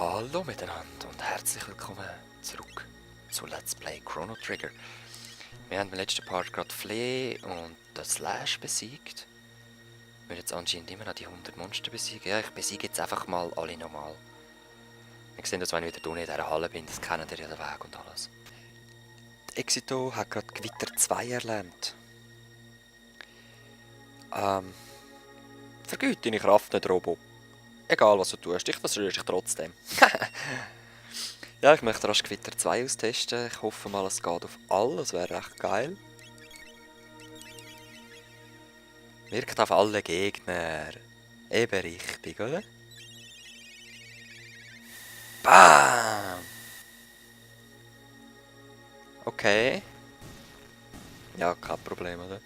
Hallo miteinander und herzlich willkommen zurück zu Let's Play Chrono Trigger. Wir haben im letzten Part gerade Flea und den Slash besiegt. Wir jetzt anscheinend immer noch die 100 Monster besiegen. Ja, ich besiege jetzt einfach mal alle normal. Wir sehen das, wenn ich wieder unten in dieser Halle bin, das kennen ihr ja den Weg und alles. Die Exito hat gerade Gewitter 2 erlernt. Vergüte deine Kraft nicht, Robo. Egal was du tust, ich versuche dich trotzdem. Ja, ich möchte rasch Gewitter 2 austesten. Ich hoffe mal, es geht auf alles. Wäre recht geil. Wirkt auf alle Gegner. Eben richtig, oder? Bam! Okay. Ja, kein Problem, oder?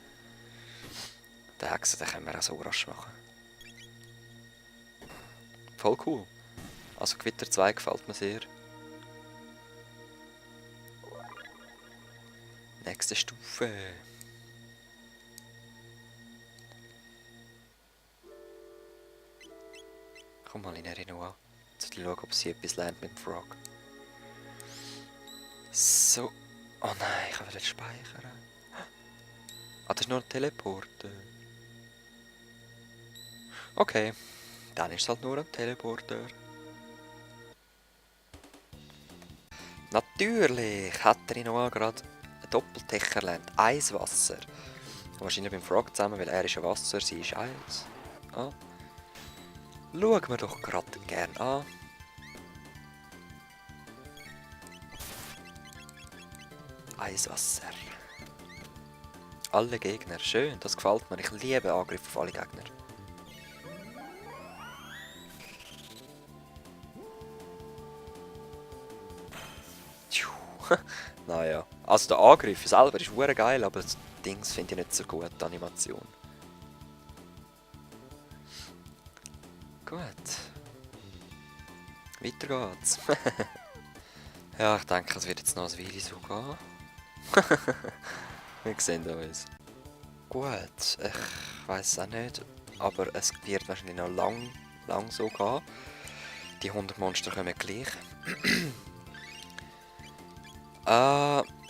Den Hexen, den können wir auch so rasch machen. Voll cool. Also Gewitter 2 gefällt mir sehr. Nächste Stufe. Komm mal in Erinnerung. Jetzt schauen, ob sie etwas lernt mit dem Frog. So. Oh nein, ich kann wieder speichern. Ah, das ist nur ein Teleporter. Okay. Dann ist es halt nur ein Teleporter. Natürlich hat er noch gerade einen Doppeltech erlernt. Eiswasser. Wahrscheinlich beim Frog zusammen, weil er ist ja Wasser, sie ist Eis. Ah. Schauen wir doch gerade gern an. Eiswasser. Alle Gegner. Schön, das gefällt mir. Ich liebe Angriffe auf alle Gegner. Naja. Also der Angriff selber ist verdammt geil, aber das Dings finde ich nicht so gut, die Animation. Gut. Weiter geht's. Ja, ich denke, es wird jetzt noch ein Weile so gehen. Wir sehen uns. Gut, ich weiß auch nicht, aber es wird wahrscheinlich noch lang so gehen. Die 100 Monster kommen gleich.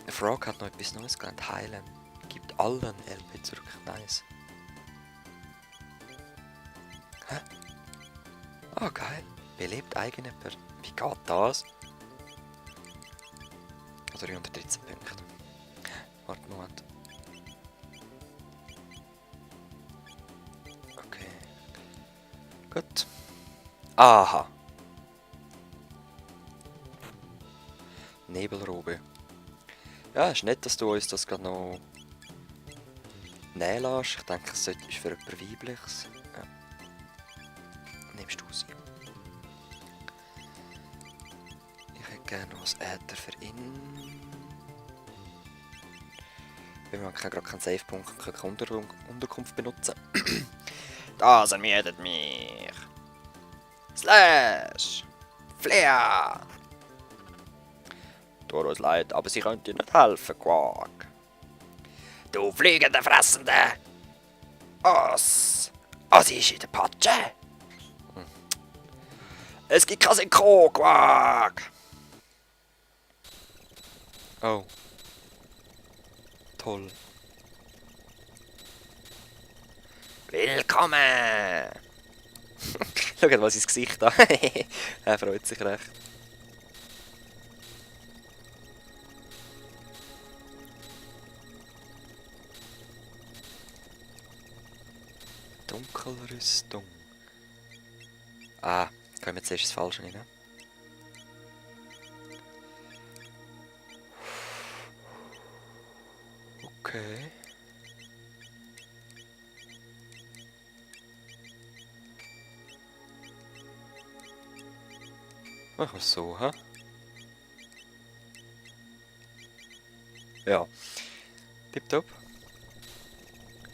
Frog hat noch etwas Neues gelernt. Heilen. Gibt allen LP zurück. Nice. Hä? Ah, geil. Belebt eigene Wie geht das? 313 Punkte. Warte, Moment. Okay. Gut. Aha. Nebelrobe. Ja, ist nett, dass du uns das gerade noch nehmen lässt. Ich denke, es ist für etwas Weibliches. Ja. Nimmst du sie. Ich hätte gerne noch ein Äther für ihn. Weil wir gerade keinen Safe-Punkt und keine Unterkunft benutzen. Das ermüdet mich. Slash! Flea! Tut uns leid, aber sie können dir nicht helfen, Quark. Du fliegende Fressende! Sie ist in der Patsche! Es gibt kein Synchro, Quark! Oh. Toll. Willkommen! Schaut mal sein Gesicht an. Er freut sich recht. Dunkelrüstung. Ah, können wir zuerst das Falsche rein. Okay. Machen wir es so, hä? Ja. Tipptopp.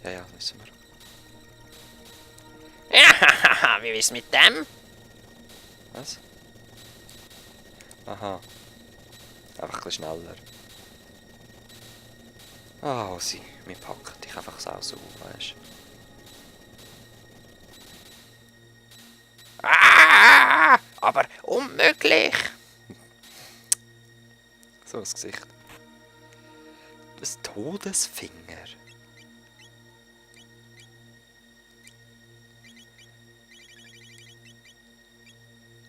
Ja, wissen wir. Ja, wie ist mit dem? Was? Aha. Einfach ein bisschen schneller. Ah, sie, wir packen dich einfach so, weißt du. Ah, aber um unmöglich. So das Gesicht. Das Todesfinger.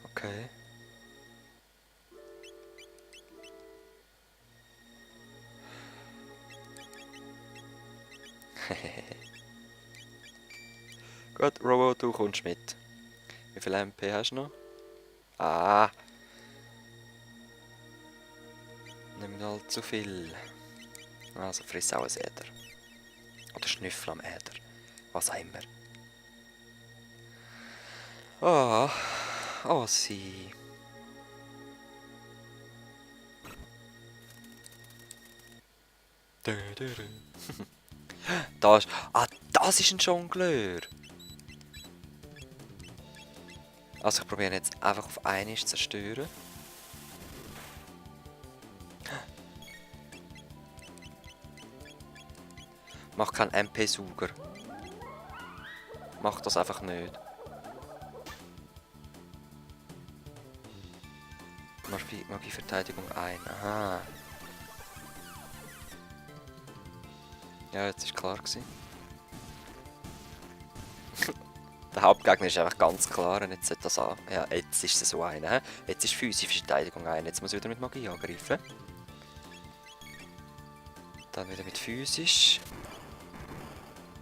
Okay. Gut, Robo, du kommst mit. Wie viel MP hast du noch? Ah! Nicht allzu viel. Also friss auch ein Äder. Oder Schnüffel am Äder. Was auch immer. Ah, oh sie. Da ist. Ah, das ist ein Jongleur. Also ich probiere jetzt einfach auf einmal zu zerstören. Mach keinen MP-Sauger. Mach das einfach nicht. Magie-Verteidigung ein. Aha. Ja, jetzt ist klar gewesen. Der Hauptgegner ist einfach ganz klar und jetzt sollte das an. Ja, jetzt ist es so einer. Jetzt ist physische Verteidigung ein. Jetzt muss ich wieder mit Magie angreifen. Dann wieder mit physisch.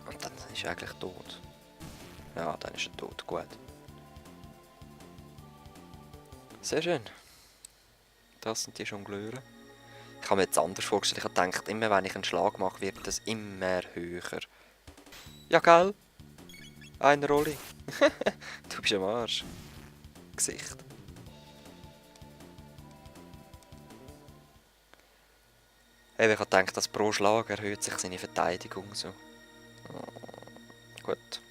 Und dann ist er eigentlich tot. Ja, dann ist er tot. Gut. Sehr schön. Das sind die Jongleure. Ich habe mir jetzt anders vorgestellt. Ich habe gedacht, immer wenn ich einen Schlag mache, wird das immer höher. Ja, gell? Eine Rolle. Du bist am Arsch. Gesicht. Eben, ich habe gedacht, dass pro Schlag erhöht sich seine Verteidigung so. Oh, gut.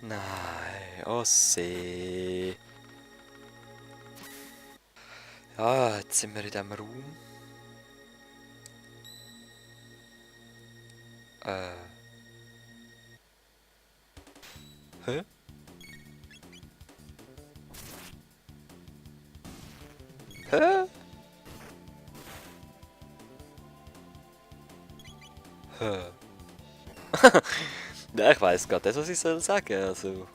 Nein, oh see. Ja, jetzt sind wir in diesem Raum. Hä? Hä? Hä? Ja, ich weiß gerade nicht, was ich soll sagen. Also.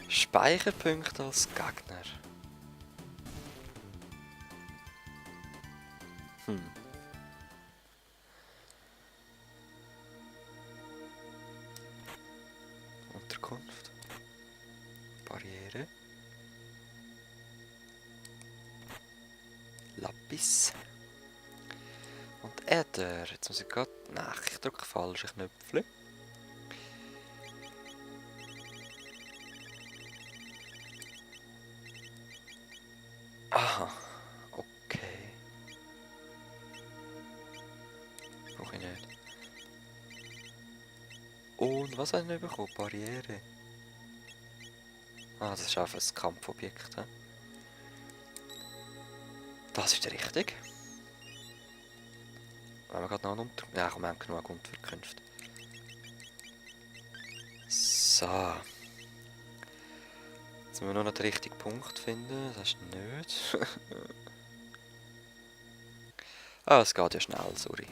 Speicherpunkte als Gegner. Unterkunft. Barriere. Lapis. Und Äther. Jetzt muss ich gerade. Nein, ich drücke falsche Knöpfe. Aha. Okay. Brauche ich nicht. Und was habe ich noch bekommen? Barriere. Ah, das ist einfach ein Kampfobjekt. He? Das ist richtig. Wenn wir gerade noch einen Ja, komm, wir haben genug Unterkünfte. So. Jetzt müssen wir nur noch den richtigen Punkt finden. Das ist nicht. Ah, es geht ja schnell, sorry.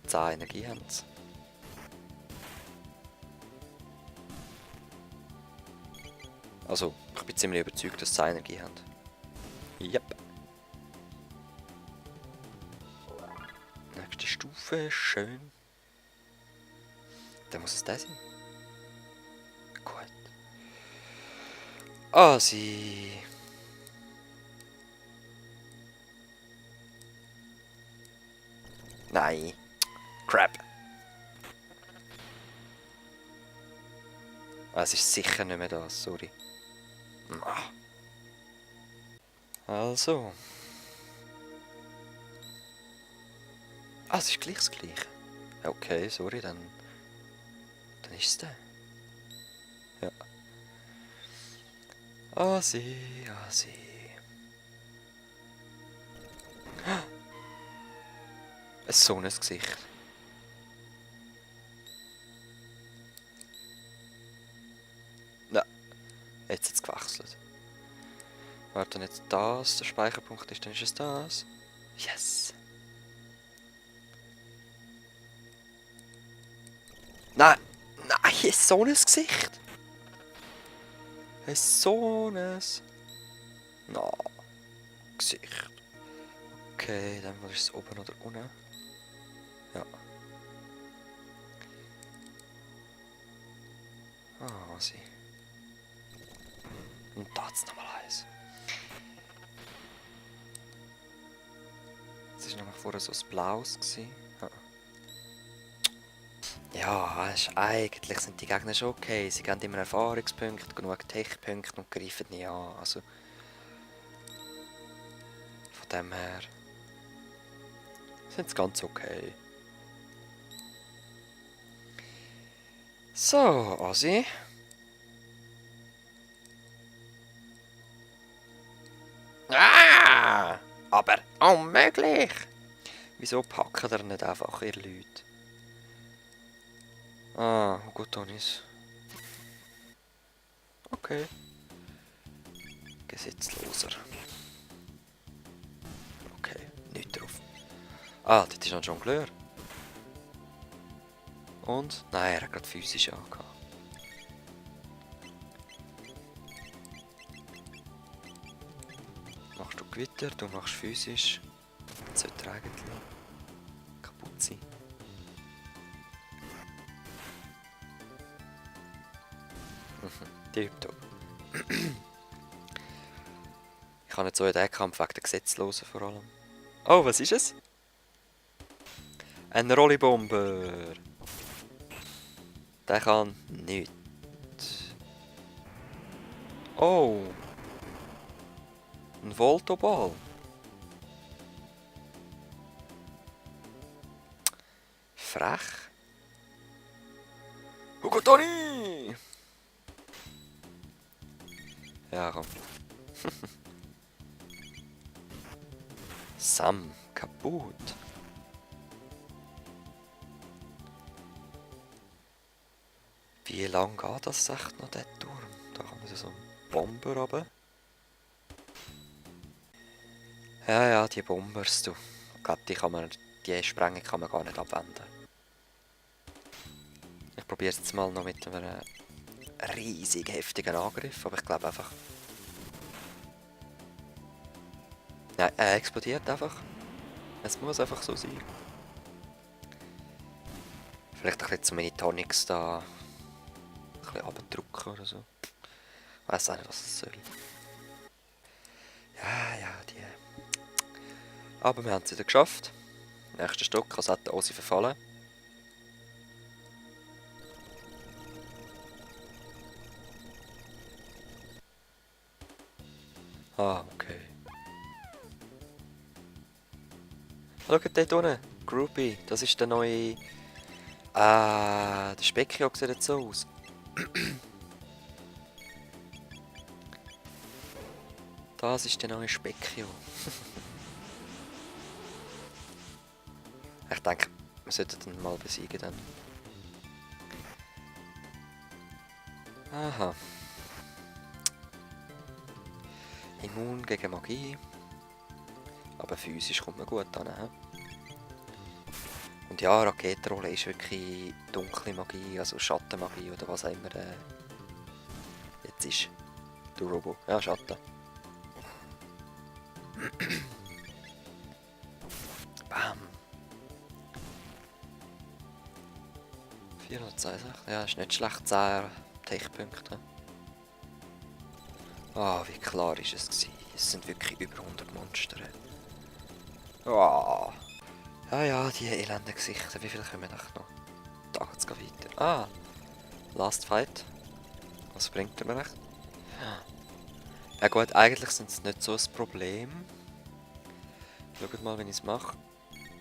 10 Energie haben sie. Also, ich bin ziemlich überzeugt, dass sie 10 Energie haben. Yep. Nächste Stufe, schön. Dann muss es der sein. Gut. Ah, sie. Nein. Crap. Ah, es ist sicher nicht mehr das, sorry. Also. Ah, es ist gleich das Gleiche. Okay, sorry, dann ist es der. Ja. Ah, sie. So ein Gesicht. Na, jetzt hat es gewechselt. Warte, wenn jetzt das der Speicherpunkt ist, dann ist es das. Yes! Nein! Nein, so ein Gesicht! So ein... Na, Gesicht. Okay, dann ist es oben oder unten. Ja. Ah, was ich. Und da ist nochmal eins. Das war nämlich vorher so ein blaues. Ja. Ja, eigentlich sind die Gegner schon okay. Sie geben immer Erfahrungspunkte, genug Tech-Punkte und greifen nicht an. Also, von dem her sind sie ganz okay. So, Asi. Ah! Aber unmöglich! Wieso packen ihr nicht einfach, ihr Leute? Ah, gut, Tonis. Okay. Gesetzloser. Okay, nicht drauf. Ah, das ist noch ein Jongleur. Und? Nein, er hat gerade physisch angehabt. Machst du Gewitter, du machst physisch. Das sollte er eigentlich kaputt sein. Tipptopp. Ich habe nicht so in den Kampf wegen der Gesetzlosen vor allem. Oh, was ist es? Ein Rollibomber. Der kann nichts. Oh. Ein Voltoball. Frech. Hugo Toni! Ja, komm. Sam, kaputt. Wie lang geht das echt noch, der Turm? Da kann man so einen Bomber runter. Ja, die Bombers, du. Ich glaube, die Sprengung kann man gar nicht abwenden. Ich probiere es jetzt mal noch mit einem riesig heftigen Angriff, aber ich glaube einfach... Nein, er explodiert einfach. Es muss einfach so sein. Vielleicht ein bisschen zu meine Tonics da ein bisschen abdrücken oder so. Ich weiss auch nicht, was es soll. Ja, die... Aber wir haben es wieder geschafft. Nächster Stock, Kassette Ossi verfallen. Ah, okay. Schaut dort unten, Groupie, das ist der neue... der Speckio sieht jetzt so aus. Das ist der neue Speckio. Ich denke, wir sollten ihn mal besiegen dann. Aha. Immun gegen Magie. Aber physisch kommt man gut an. Und ja, Raketenrolle ist wirklich dunkle Magie, also Schattenmagie oder was auch immer jetzt ist. Du Robo. Ja, Schatten. Bam. 462. Ja, ist nicht schlecht. 10 Tech-Punkte. Ah, wie klar ist es gewesen. Es sind wirklich über 100 Monster. Ah. Ja, die elenden Gesichter. Wie viele kommen noch? Da geht's weiter. Ah, Last Fight. Was bringt er mir echt? Ja gut, eigentlich sind es nicht so ein Problem. Schaut mal, wenn ich es mache.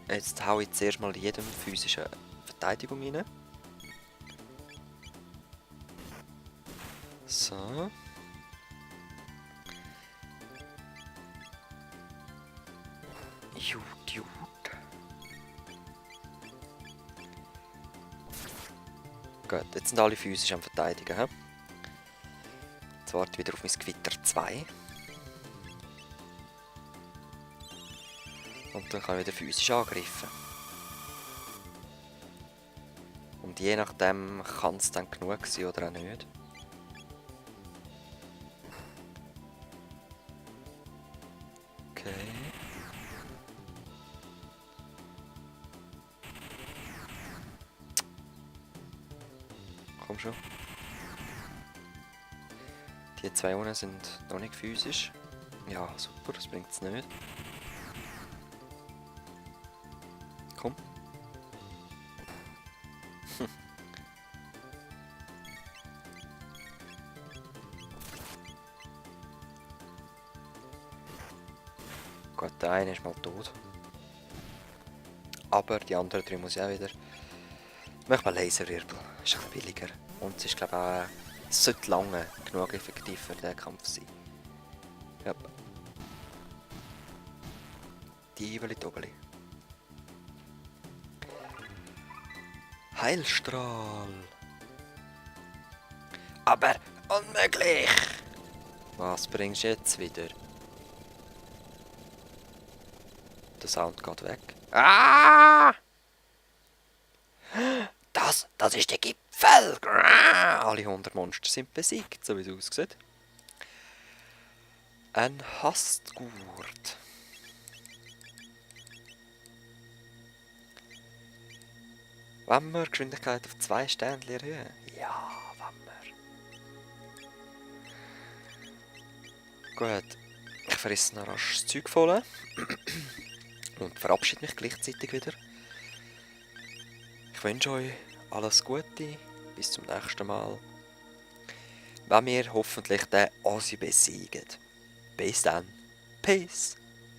Jetzt haue ich zuerst mal jedem physische Verteidigung rein. So. Gut. Gut, jetzt sind alle physisch am Verteidigen. He? Jetzt warte ich wieder auf mein Gewitter 2. Und dann kann ich wieder physisch angreifen. Und je nachdem kann es dann genug sein oder auch nicht. Okay. Komm schon. Die zwei unten sind noch nicht physisch. Ja, super, das bringt es nicht. Komm. Gut, der eine ist mal tot. Aber die anderen drei muss ich auch wieder. Ich möchte mal Laserwirbel. Ist ein bisschen billiger. Und es ist, glaube ich, auch. Es sollte lange genug effektiv für den Kampf sein. Ja. Die Iveli Tobeli. Heilstrahl. Aber unmöglich. Was bringst du jetzt wieder? Der Sound geht weg. Ah! Das ist der Gipfel. Alle 100 Monster sind besiegt, so wie es aussieht. Ein Hastgurt. Wollen wir Geschwindigkeit auf 2 Sterne erhöhen? Ja, wollen wir. Gut. Ich fresse noch rasch das Zeug voll. Und verabschiede mich gleichzeitig wieder. Ich wünsche euch alles Gute. Bis zum nächsten Mal. Wenn wir hoffentlich den Asi besiegen. Bis dann. Peace.